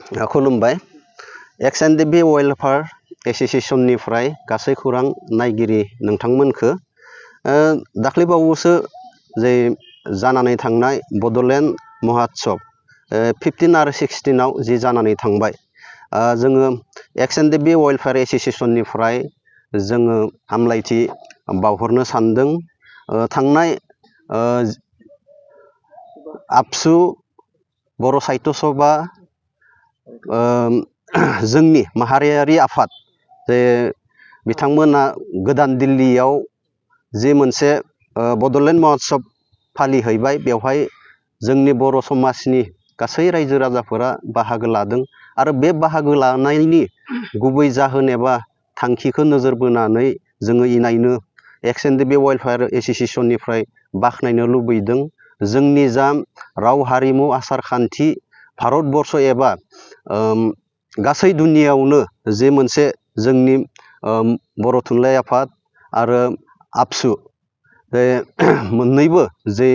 खुलुमबाय। XNDB welfare एसोसिएशननिफ्राय गासै खौरां नायगिरि नोंथांमोनखो दाख्लैबावैसो जे जानानै थांनाय बड'लेण्ड महोत्सव 15 आरो 16 आव जि जानानै थांबाय, जोङो XNDB वेलफेयार एसोसिएशननिफ्राय जोङो हामलायथि बावहरनो सानदों। थांनाय आबसु बर' साहित्य सभा जोंनि माहारियारि आफाद जे बिथांमोना गोदान दिल्लीयाव जे मोनसे बड'लेण्ड महोत्सव फालिहैबाय, बेवहाय जोंनि बर' समाजनि गासै रायजो राजाफोरा बाहागो लादों आरो बे बाहागो लानायनि गुबै जाहोन एबा थांखिखौ नोजोर बोनानै जोङो इनायनो XNDB वेलफेयार एसोसिएशननिफ्राय बाख्नायनो लुबैदों। जोंनि जा राव हारिमु आसार खान्थि भारतबर्ष एबा गासै दुनियावनो जे मोनसे जोंनि बर' थुनलाइ आफाद आरो आबसु बे मोननैबो जे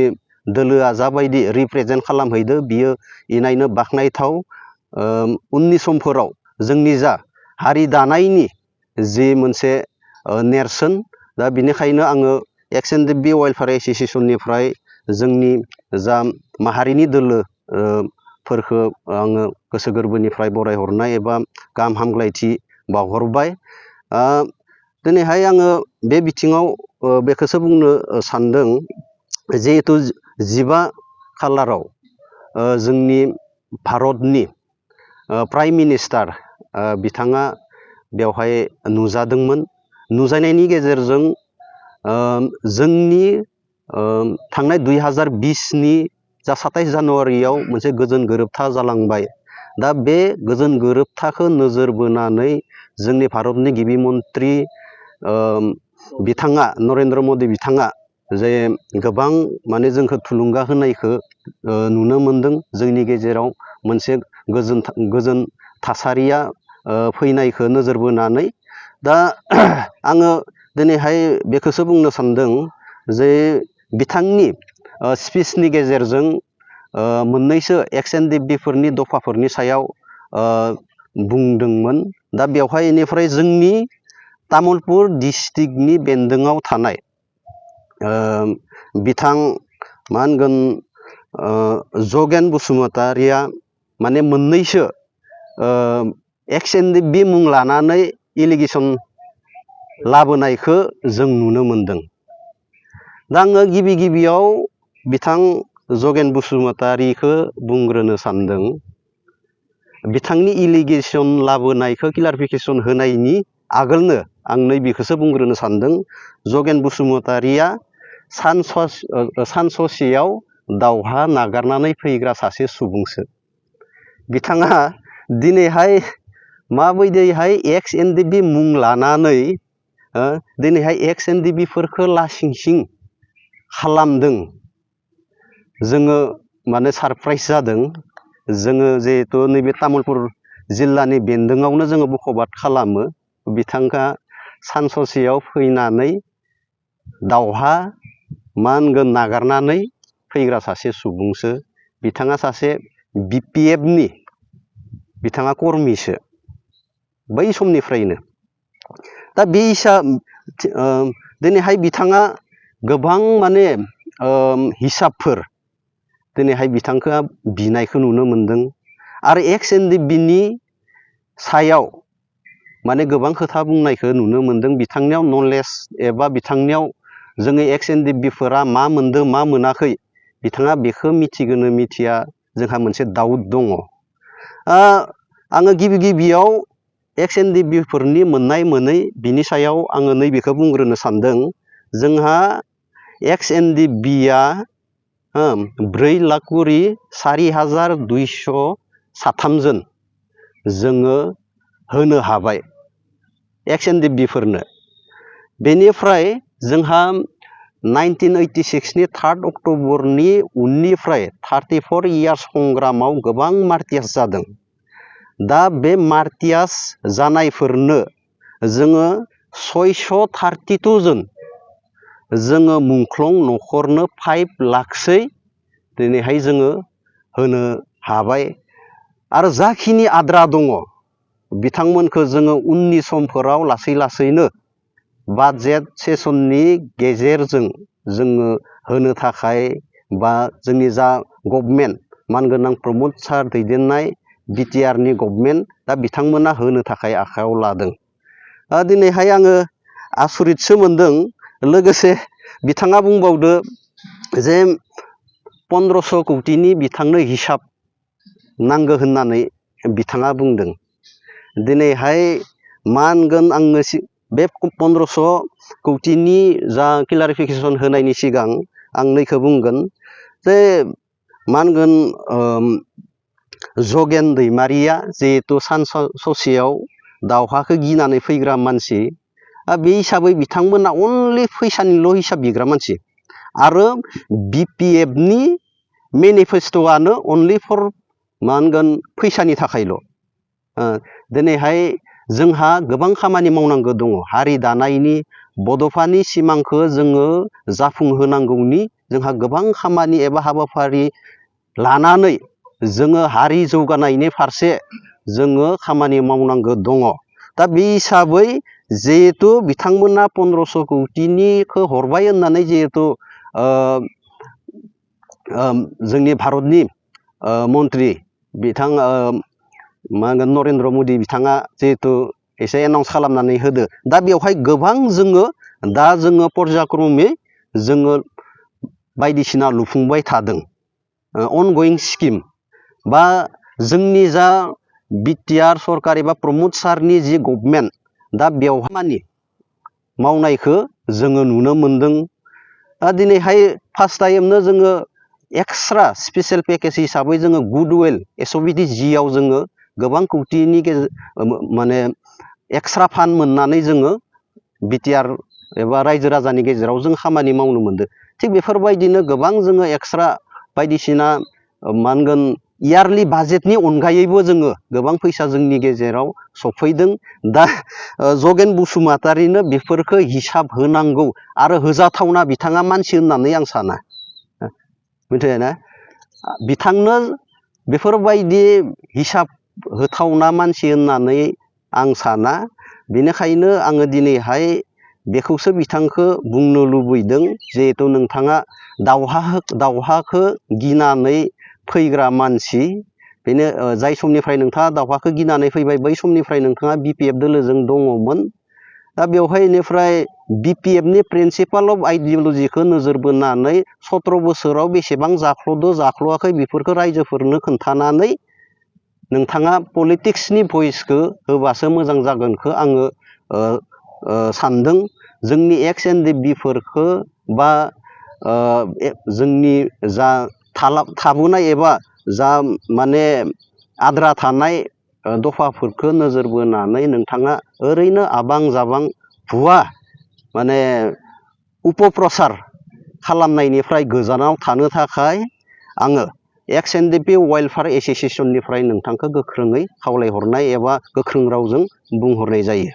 दोलोआ जाबायदि रिप्रेजेन्ट खालामहैदो बियो इनायनो बाख्नायथाव। उननि समफोराव जोंनि जा हारि दानायनि जि मोनसे नेरसोन, दा बिनिखायनो आङो XNDB वेलफेयार एसोसिएशननिफ्राय जोंनि जा माहारिनि दोलो फोरखो आङो गोसो गोरबोनिफ्राय बरायहरनाय एबा गाहाम हामलायथि बावहरबाय। दिनैहाय आङो बे बिथिङाव बेखौसो बुंनो सानदों, जिहेथु 15 खालाराव जोंनि भारतनि प्राइम मिनिस्टार बिथाङा बेवहाय नुजादोंमोन। नुजानायनि गेजेरजों जोंनि थांनाय 2020 नि जा 27 जानुवारियाव मोनसे गोजोन गोरोबथा जालांबाय। दा बे गोजोन गोरोबथाखौ नोजोर बोनानै जोंनि भारतनि गिबि मन्त्रि बिथाङा नरेन्द्र मदि बिथाङा जे गोबां माने जोंखौ थुलुंगा होनायखौ नुनो मोनदों। जोंनि गेजेराव मोनसे गोजोन थासारिया फैनायखौ नोजोर बोनानै दा आङो दिनैहाय बेखौसो बुंनो सानदों जे बिथांनि स्पिचनि गेजेरजों मोननैसो XNDB फोरनि दफाफोरनि सायाव बुंदोंमोन। दा बेवहाय इनिफ्राय जोंनि तामुलपुर डिस्ट्रिक्टनि बेन्दोङाव थानाय बिथां मा होनगोन जगेन बसुमतारिया माने मोननैसो XNDB मुं लानानै एलिगेसन लाबोनायखौ जों नुनो मोनदों। दा आङो गिबियाव बिथां जगेन बसुमतारिखौ बुंग्रोनो सानदों। बिथांनि एलिगेसन लाबोनायखौ क्लारिफिकेसन होनायनि आगोलनो आं नैबेखौसो बुंग्रोनो सानदों। जगेन बसुमतारिया सान ससेयाव दावहा नागारनानै फैग्रा सासे सुबुंसो। बिथाङा दिनैहाय माबायदिहाय XNDB मुं लानानै दिनैहाय XNDB फोरखौ लासिंसिं खालामदों, जोङो माने सारप्राइज जादों। जोङो जिहेथु नैबे तामुलपुर जिल्लानि बेन्दोङावनो जोङो बखबाद खालामो। बिथाङा सान ससेयाव फैनानै दावहा मा होनगोन नागारनानै फैग्रा सासे सुबुंसो। बिथाङा सासे BPF नि बिथाङा कर्मिसो बै समनिफ्रायनो। दा बे दिनैहाय बिथाङा गोबां माने हिसाबफोर दिनैहाय बिथांखौ बिनायखौ नुनो मोनदों आरो XNDB नि सायाव माने गोबां खोथा बुंनायखौ नुनो मोनदों। बिथांनियाव नलेज एबा बिथांनियाव जोङो XNDB फोरा मा मोनदों मा मोनाखै बिथाङा बेखौ मिथिगोनो मिथिया, जोंहा मोनसे डाउट दङ। आङो गिबियाव XNDB फोरनि मोननाय मोनै बिनि सायाव आङो नैबेखौ बुंग्रोनो सानदों। जोंहा XNDB आ 4,04,203 जन जोङो होनो हाबाय XNDB फोरनो। बेनिफ्राय जोंहा 1986 नि 3 अक्ट'बरनि उननिफ्राय 34 इयार्स संग्रामाव गोबां मार्टियास जादों। दा बे मार्टियास जानायफोरनो जोङो 632 जन जोङो मुंख्लं न'खरनो 5 लाखसै दिनैहाय जोङो होनो हाबाय। आरो जाखिनि आद्रा दङ बिथांमोनखौ जोङो उननि समफोराव लासै लासैनो बाजेट सेसननि गेजेरजों जोङो होनो थाखाय बा जोंनि जा गभर्नमेन्ट मानगोनां प्रमद सार दैदेननाय बिटिआरनि गभर्नमेन्ट दा बिथांमोना होनो थाखाय आखायाव लादों। दिनैहाय आङो आसरितसो मोनदों। लोगोसे बिथाङा बुंबावदो जे 1500 कौटिनि बिथांनो हिसाब नांगौ होननानै बिथाङा बुंदों। दिनैहाय मा होनगोन आङो बे 1500 कौटिनि जा क्लारिफिकेसन होनायनि सिगां आं नैखौ बुंगोन जे मा होनगोन जगेन दैमारिया जिहेतु सान ससेयाव दावहाखौ गिनानै फैग्रा मानसि, बे हिसाबै बिथांमोना अनलि फैसानिल' हिसाब बिग्रा मानसि आरो बिपिएफनि मेनिफेस्ट'आनो अनलि फर मा होनगोन फैसानि थाखायल'। दिनैहाय जोंहा गोबां खामानि मावनांगौ दङ। हारि दानायनि बड'फानि सिमांखौ जोङो जाफुंहोनांगौनि जोंहा गोबां खामानि एबा हाबाफारि लानानै जोङो हारि जौगानायनि फारसे जोङो खामानि मावनांगौ दङ। दा बे हिसाबै जिहेतु बिथांमोना 1500 कौटिनिखौ हरबाय होननानै जिहेतु जोंनि भारतनि मन्त्रि बिथां मा होनगोन नरेन्द्र मदि बिथाङा जिहेतु एसे एनाउन्स खालामनानै होदो। दा बेवहाय गोबां जोङो पर्यायक्रमै जोङो बायदिसिना लुफुंबाय थादों। अनगयिं स्किम बा जोंनि जा बिटिआर सरकार एबा प्रमद सारनि जि गभर्नमेन्ट दा बेवहाय मानि मावनायखौ जोङो नुनो मोनदों। दिनैहाय फार्स्ट टाइमनो जोङो एक्सट्रा स्पेसियेल पेकेज हिसाबै जोङो गुडविल एसअबिटि जिआव जोङो गोबां कौटिनि माने एक्सट्रा फान्ड मोननानै जोङो बिटिआर एबा रायजो राजानि गेजेराव जों खामानि मावनो मोनदों। थिग बेफोरबायदिनो गोबां जोङो एक्सट्रा बायदिसिना मा होनगोन इयारलि बाजेटनि अनगायैबो जोङो गोबां फैसा जोंनि गेजेराव सफैदों। दा जगेन बसुमतारिनो बेफोरखौ हिसाब होनांगौ आरो होजाथावना बिथाङा मानसि होननानै आं साना। मिथिबायना? बिथांनो बेफोरबायदि हिसाब होथावना मानसि होननानै आं साना। बेनिखायनो आङो दिनैहाय बेखौसो बिथांखौ बुंनो लुबैदों जिहेथु नोंथाङा दावहाखौ गिनानै फैग्रा मानसि। बेनो जाय समनिफ्राय नोंथाङा दावहाखौ गिनानै फैबाय बै समनिफ्राय नोंथाङा बिपिएफ दोलोजों दङमोन। दा बेवहाय बेनिफ्राय बिपिएफनि प्रिन्सिपाल अफ आइडियलजिखौ नोजोर बोनानै 17 बोसोराव बेसेबां जाख्ल'वाखै बेफोरखौ रायजोफोरनो खोन्थानानै नोंथाङा पलिटिक्सनि भइसखौ होबासो मोजां जागोनखौ आङो सानदों। जोंनि एक्स एनडिएफबिफोरखौ बा जोंनि जा थाबोनाय एबा जा माने आद्रा थानाय दफाफोरखौ नोजोर बोनानै नोंथाङा ओरैनो आबां जाबां भुवा माने उपप्रसार खालामनायनिफ्राय गोजानाव थानो थाखाय आङो एक्स एनडिएफबि वेलफेयार एस'सिएसननिफ्राय नोंथांखौ गोख्रोङै खावलायहरनाय एबा गोख्रों रावजों बुंहरनाय जायो।